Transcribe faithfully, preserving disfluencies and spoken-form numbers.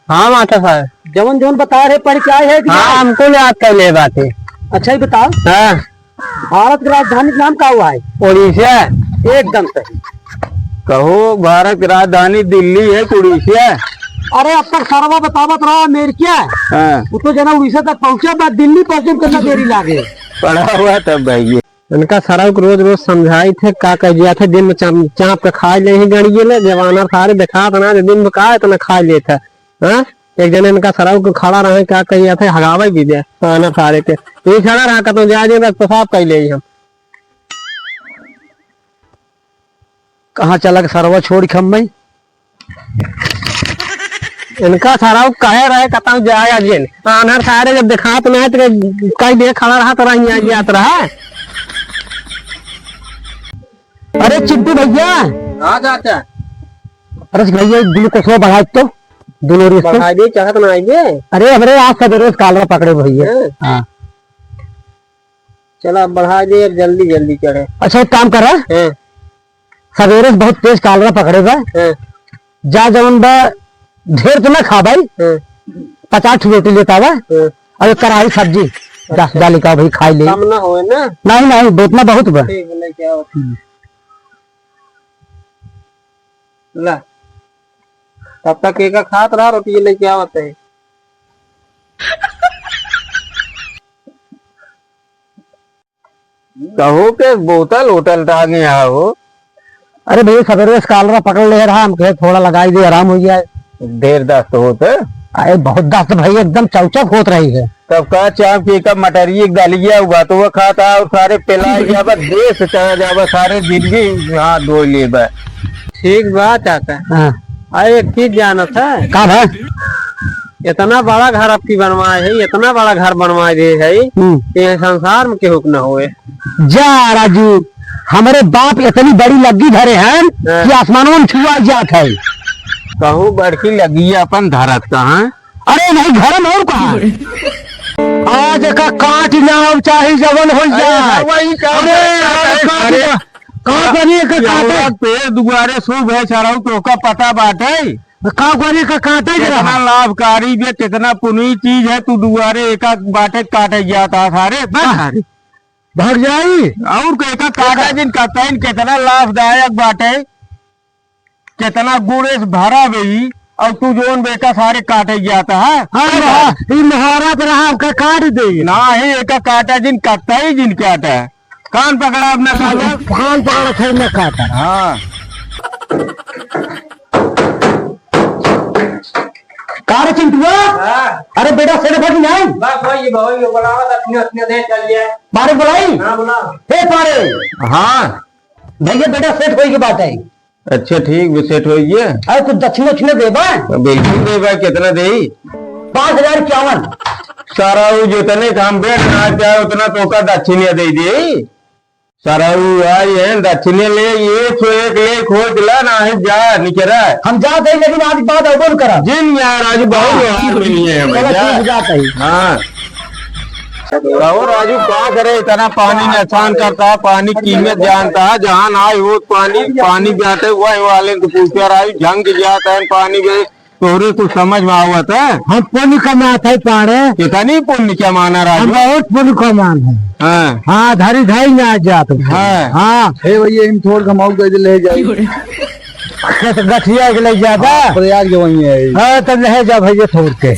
हाँ मास्टर साहब। जवन जवन बता रहे पढ़ के आए हैं कि हाँ, नहीं? हमको याद कर ले बात है। अच्छा, ये बताओ। हाँ। भारत की राजधानी का नाम का हुआ है? उड़ीसा। एकदम सही। कहो, भारत की राजधानी दिल्ली है कि उड़ीसा? अरे, अब तक सरवा बतावत रहा अमेरिका। हाँ। वो तो जना उड़ीसा तक पहुँचा, बस दिल्ली पहुँचे में कितना देरी लागे। पढ़ा हुआ तब भाई ये। इनका सरऊ के रोज रोज समझाई थे, का कह दिया थे, दिन में चाप, चाप के खाए ले ही गड़िए ले, जब आनर सारे देखात ना, दिन में का इतना खाए ले थे। हाँ? एक जने इनका सरऊ के खड़ा रहे, का कह दिया थे, हगावे भी दे, आनर सारे के। ये खड़ा रहा, कहते जा, जा, बस पेशाब कर ले हम। कहाँ चला के सरवा छोड़ के हम भाई? इनका सरऊ कहे रहे, कहता हूँ, जाए अजिन। आन्हर सारे जब देखात ना है, तो कई देर खड़ा रहा, तो रही, यहाँ जात रहा। अरे चिंटू भैया। हाँ चाचा। अरे भैया, ग्लूकोसवा बढ़ाए तो, दोनों रिश्ते। बढ़ाए दे, चाहत ना आइए। अरे, हमरे आज सवेरे से कालरा पकड़े भैया। हाँ। हाँ। चला, बढ़ा दे, अब जल्दी जल्दी चढ़े। अच्छा, एक काम करा। हाँ। सवेरे से बहुत तेज कालरा पकड़े बा। हाँ। जा जवन बा, ढेर तो ना खा भाई। हाँ। पचास ठो रोटी लेता बा। हाँ। और एक कढ़ाई सब्जी। जा, अच्छा। जा लेके आओ भाई, खाई ले। कम ना होए ना? नहीं, नहीं, उतना बहुत बा। ठीक है, लेके आओ। हम्म। ला, तब तक एका खात रहा, रोटी लेके आवत है। कहो के बोतल होटल टांगे आओ। अरे भैया, सवेरे से कालरा पकड़ ले रहा, हम कहे थोड़ा लगाई दे, आराम हो जाए। ढेर दस्त होत है? अरे बहुत दस्त भाई, एकदम चौचक होत रही है। तब का चाप के का मटरी एक डाली गया, उगा तो वो खाता और सारे पिला गया, बस देश चला जावा, सारे जिंदगी हाथ धो ले बा। ठीक बात आता। हाँ। अरे एक चीज जानत है? का बा? इतना बड़ा घर आपकी बनवाए है, इतना बड़ा घर बनवाए दे है, हम्म। ये संसार में केहू के न होए। जा राजू, हमरे बाप इतनी बड़ी लग्गी धरे हैं हाँ। कि आसमानों में छुआ जात है। कहूँ बड़की लग्गी अपन धरत कहाँ? अरे नहीं, घर में और कहाँ? आज का काट जाओ, चाहे जवन हो अरे जाए। हाँ, वही काम अरे करता यार, है। काट अरे, जा। का करिए का काटे? पेड़ दुआरे शुभ है, सरऊ तो का पता बाटे। का करिए का काटे कितना रहा? लाभकारी बे, कितना पुण्य चीज है, तू दुआरे एका बाटे काटे जाता सारे, बस हाँ। सारे। भाग जाई। और के एका काटा एका जिन कतईन कितना लाभदायक बाटे, कितना गुण से भरा बे ई, और तू जोन बेटा सारे काटे जाता है। हाँ, महा-, ई महाराज रहा, आपका काट दे। ना ही एका काटा जिन कतई जिन काटा। कान पकड़ा अपना कान। कान पकड़ा थे ना काटा। हाँ। का रे चिंटुआ? हाँ। अरे बेटा, सेठ बैठ नहीं। बस वही, वही, बुलावा, दक्षिणा, दक्षिणा दे, चल जाए। पारे बुलाई? हाँ, बुला। हे पारे। हाँ। भैया, बेटा सेठ होई के बात है। अच्छा, ठीक बे, सेठ होई गया। अरे, कुछ दक्षिणा, दक्षिणा देबा? बिल्कुल देबा, कितना देई? पाँच हजार इक्यावन। सारा वो जितने काम बैठ ना जाए, उतना तो का दक्षिणा दे दे। सरऊ आई है, दक्षिणे ले, एक सौ एक ले, खोज ला, ना है, जा, निकरा। हम जात है, लेकिन आज बाद अबो न करब। जिन यार, आज बहुत हाँ। व्यवहार में नहीं है, चलो, भैया। ठीक, जात है। हाँ। कहो राजू, का करे, इतना पानी नुकसान करता है, पानी कीमत जानता है, जहाँ ना आए हो पानी, पानी जाते हुआ है वाले तो पूछा राजू, झंग जाता है पानी में। तोहरे कुछ समझ में आवत है? हम पुण्य कमात है, पाड़े। कितनी पुण्य कमाना, राजू? हम बहुत पुण्य कमान है। हाँ। हाँ, धरी धाई ना जात है। हाँ। हाँ। हे भैया, हम थोड़ कमाऊ के ले जाई। तो गठिया के ले जाता। हाँ, प्रयाग जो वहीं है। हाँ, तो ले जा भैया, थोड़ के।